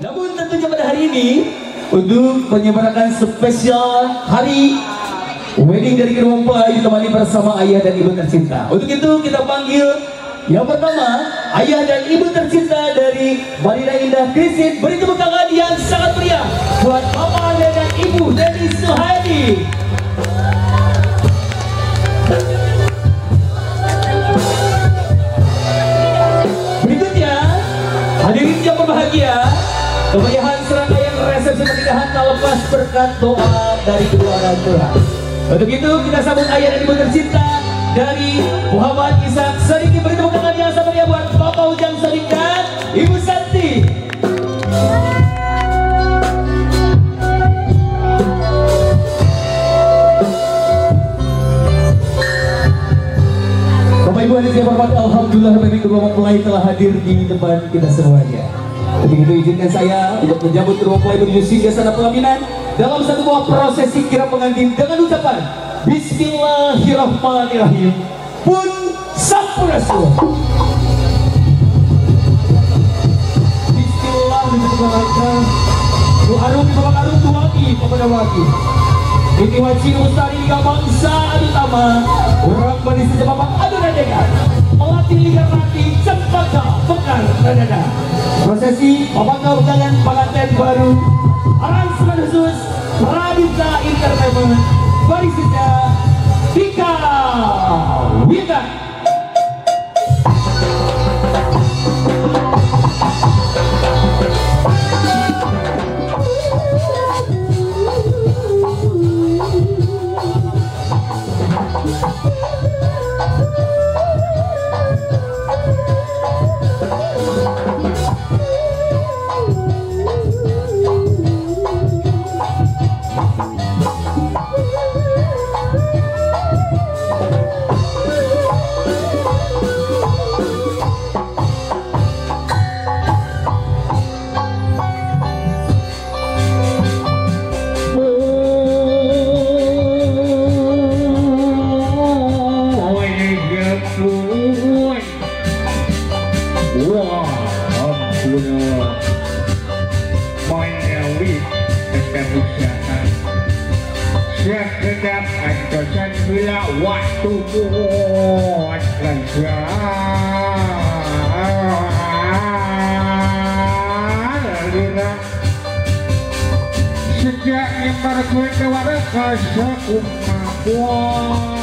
Namun tentunya pada hari ini untuk menyemarakan spesial hari wedding dari kedua mempelai ditemani bersama ayah dan ibu tercinta. Untuk itu kita panggil yang pertama ayah dan ibu tercinta dari Marina Indah Krisin. Beri tepuk tangan yang sangat meriah buat bapak dan ibu Denny Suhaidi. Berikutnya hadirin yang berbahagia, kemeriahan serangkaian resepsi pernikahan tak lepas berkat doa dari kedua orang tua. Untuk itu kita sambut ayah dan ibu tercinta dari Muhammad Ishak Sadikin. Beri tepuk tangan yang sangat meriah buat Bapak Ujang Sadik dan Ibu Santi. Bapak Ibu hadirin yang berbahagia, alhamdulillah bagi kedua mempelai telah hadir di depan kita semuanya. Untuk itu izinkan saya untuk menjemput kedua mempelai menuju singgasana pelaminan dalam satu buah prosesi kirap pengantin dengan ucapan Bismillahirrahmanirrahim pun sampurasun. Bismillahirrahmanirrahim. Arum babak arum tuangi kepada waki. Ini wajib mustari liga bangsa adutama. Orang barisan babak adu radegan. Melatih liga mati cempaka bekar radada. Prosesi babak undangan pengantin baru. Aransemen khusus Pradipta Entertainment Barisita Dika Wita. Sekedap antosan bila waktu buat kerja. Sejak nyebar kue kewarga sekumapuan.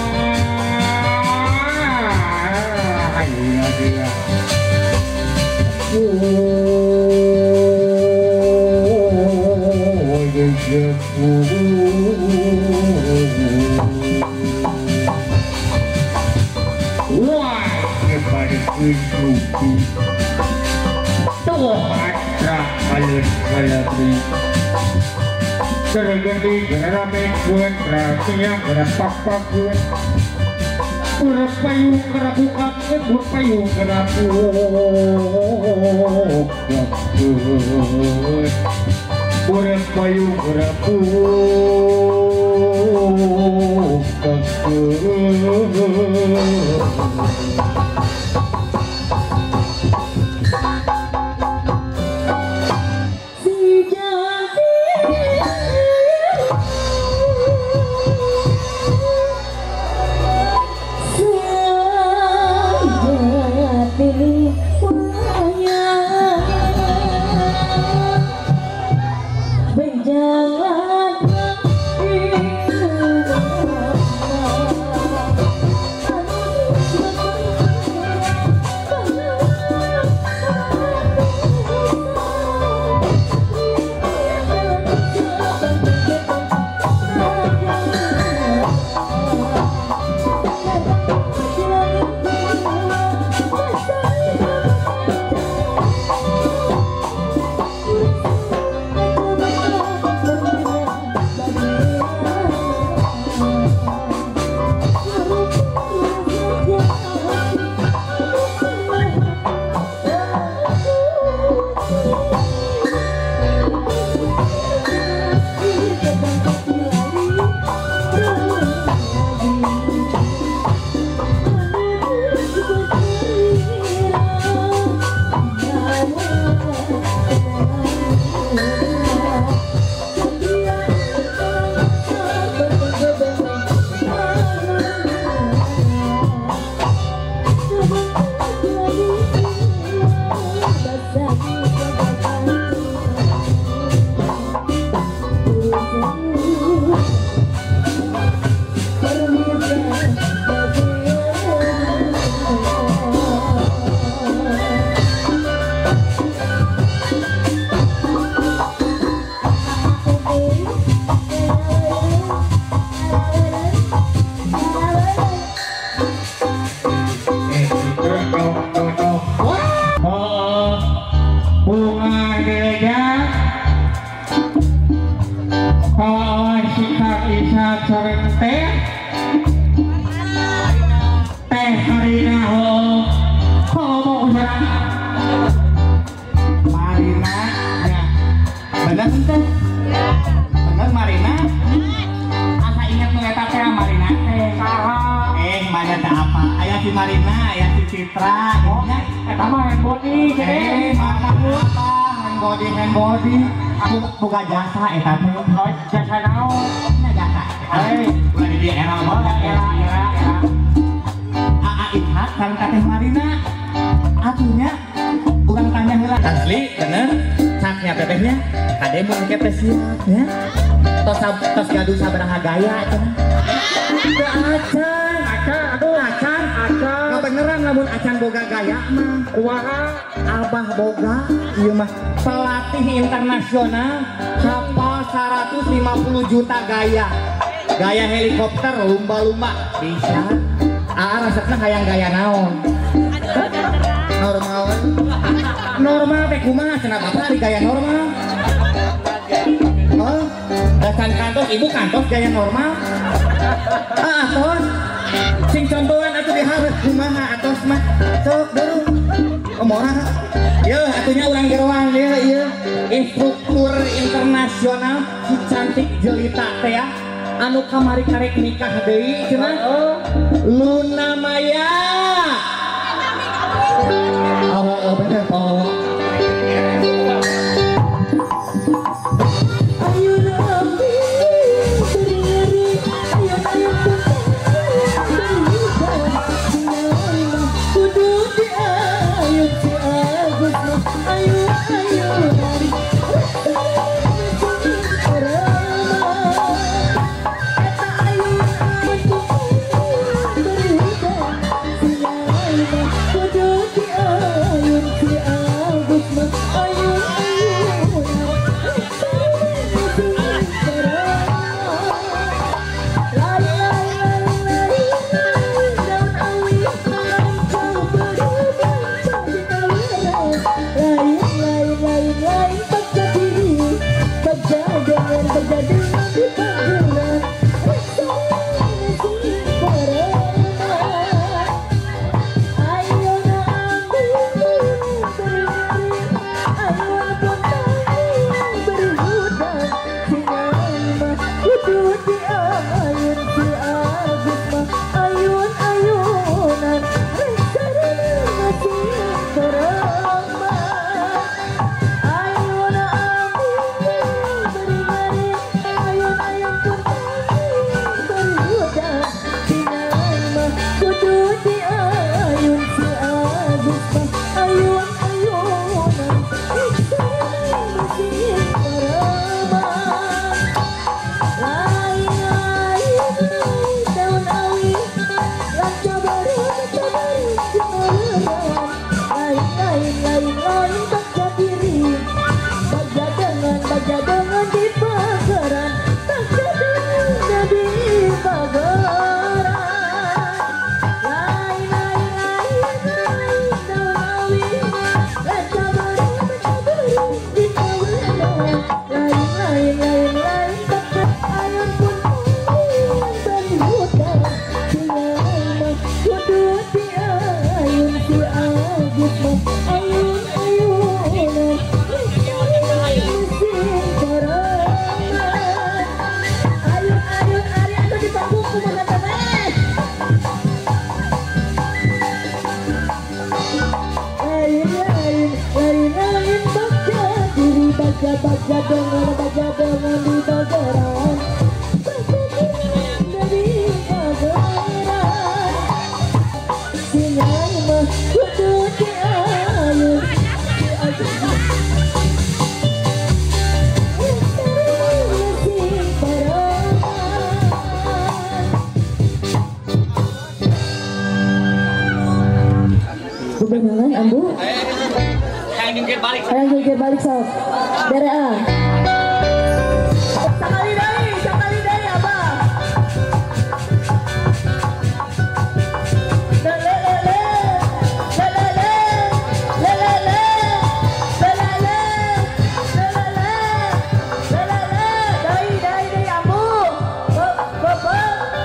Berjalan. Teh Teh Marina oh ngomong urang Marina ya bener teh bener Marina asa ingat nu eta teh Marina teh saha mana teh apa aya si Marina aya si Citra oh eta mah hand body mana apa hand body aku buka jasa eta teh oh jasa naon nya jasa ulah di dieu era mah era Aa Ishak sareng Teteh Marina atunya urang tanya heula asli bener caknya tetehnya kade mun ke teh siap nya tos tos gaduh sabaraha gaya cenah teu acan acan aduh acan acan ngabeneran lamun acan boga gaya mah kumaha abah boga ieu mah pelatih internasional hafal 150 juta gaya gaya helikopter lumba-lumba bisa aa resepna hayang gaya naon normal normal teh kumaha cenah bapak ari gaya normal oh dasan kantos ibu kantos gaya normal ah atos sing contohan atuh dihareup kumaha atos mah sok dulu omorah yeuh atunya urang geroan ieu ieu instruktur internasional si cantik jelita teh ya anu kamari karek nikah deui cenah Luna Maya oh bener oh ayo rapi beri ayo ayo kudu di ayo si Agus ayo ayo Beneran ambu? Hayang jungkir balik sok. Dere ah. Sekali deui abah. Le le le le le le le le le le le le le le le deui deui deui ambu. Beuh beuh.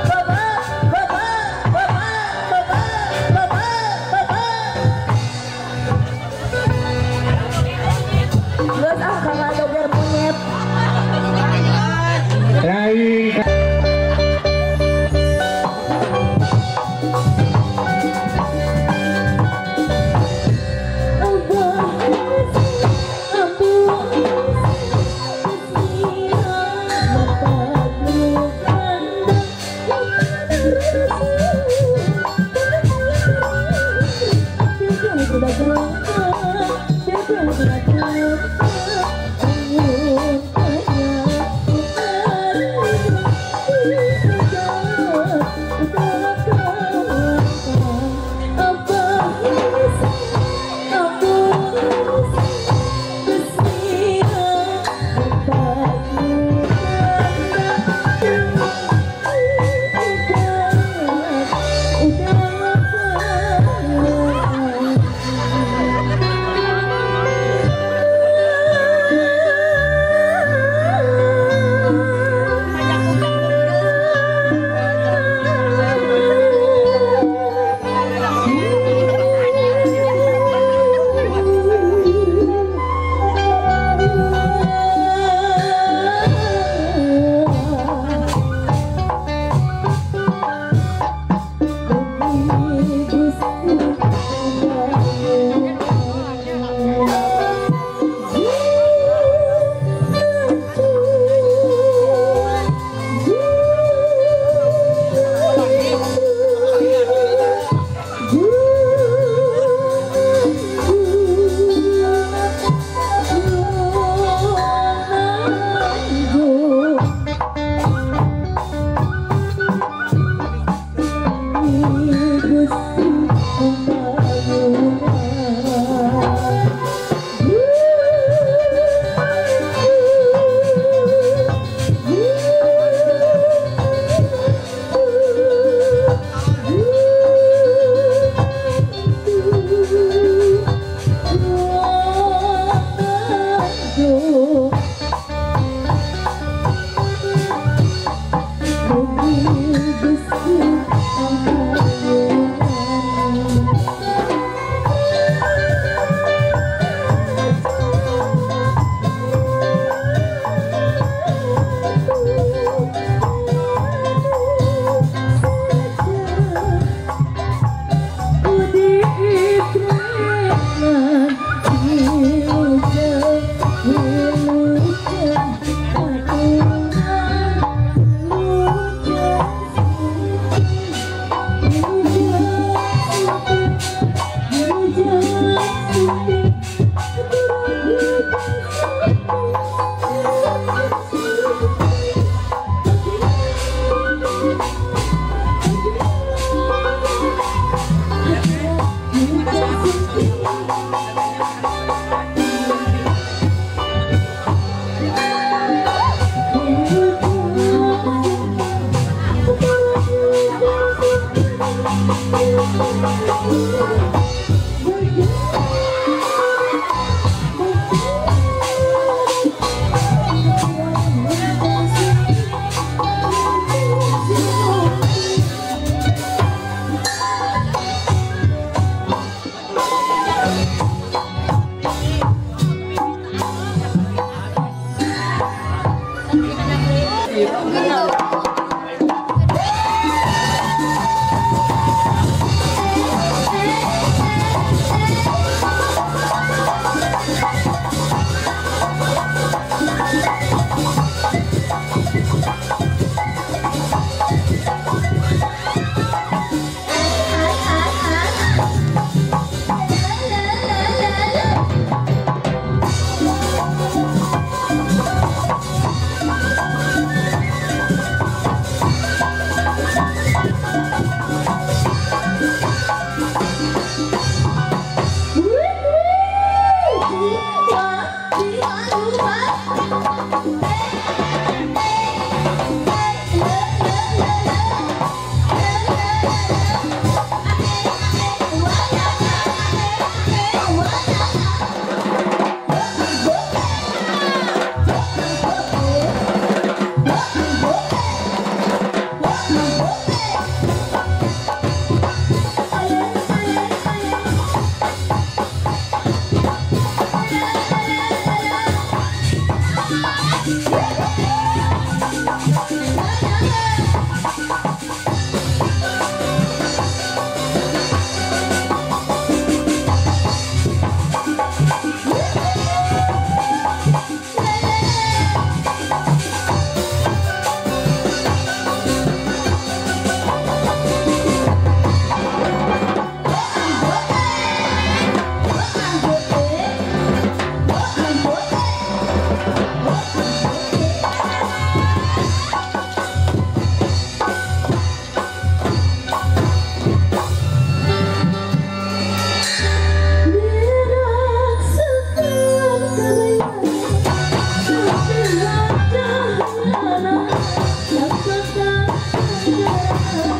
Yeah.